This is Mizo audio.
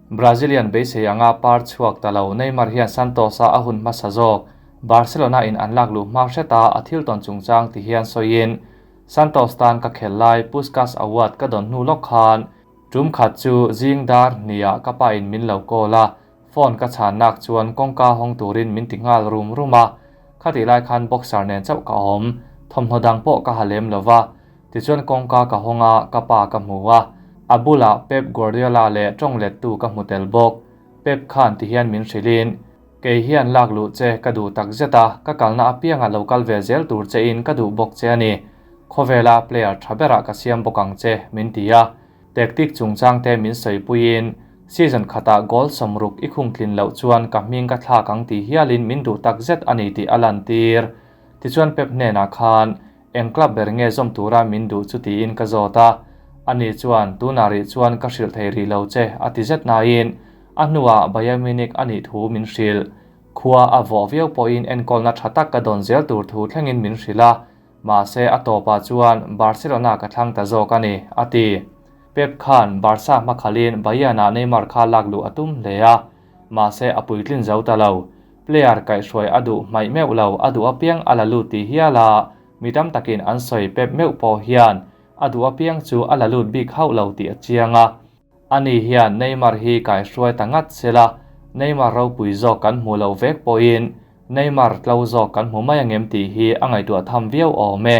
Brazilian beisei anga par chhuak ta lo Neymar hian Santos-a a hun hmasa zawk Barcelona in an lak luh hma hreta a thil tawn chungchang ti hian sawiin, Santos tan ka khel lai Puskas Award ka dawn hnu lawk khan tum khat chu zing dar hniah ka pa in min lo call a, phone ka chhannak chuan kawngka hawng turin min ti nghal rum rum a, khatih lai khan boxer nen chauh ka awm, thawmhnaw dang pawh ka ha lem lo va. Tichuan kawngka ka hawng a, ka pa ka hmu a. A bulah Pep Guardiola leh tawng lettu ka hmu tel bawk. Pep khan ti hian min hrilhin, Kei hian lak luh che ka duh tak zet a, ka kalna apiangah lo kal ve zel tur chein ka duh bawk che a ni. Khawvela player tha berah ka siam bawk ang che, min ti a. Tactic chungchangte min sawipuiin, season khatah goal 60 i khung tlin loh chuan ka hming ka thlak ang tih hialin min duh tak zet a ni tih a lantir. Tichuan Pep hnenah khan, Eng club ber nge zawm tura min duh chu tiin ka zawt a, ani chuan tunah rih chuan ka hrilh thei rih lo che a ti zet nain a hnuah Bayern Munich a nih thu min hrilh. Khua a vawh viau pawhin enkawlna tha tak ka dawn zel tur thu thlengin min hrilh a, mahse a tawpah chuan Barcelona ka thlang ta zawk a ni, a ti. Pep khan Barca hmakhalin Bayern-ah Neymar kha lak luh a tum hle a, mahse a puitlin zo ta lo. Player kaihhruai a duh hmaih meuh lo, a duh apiang a la lut tih hial a, mi tam takin an sawi pep meuh pawh hian a duh apiang chu a la lut bik hauh lo tih a chiang a. Ani hian Neymar hi kaihhruai ta ngat sela, Neymar ropui zawk kan hmu lo vek pawhin Neymar tlo zawk kan hmu mai angem tih hi a ngaihtuah tham viau awm e.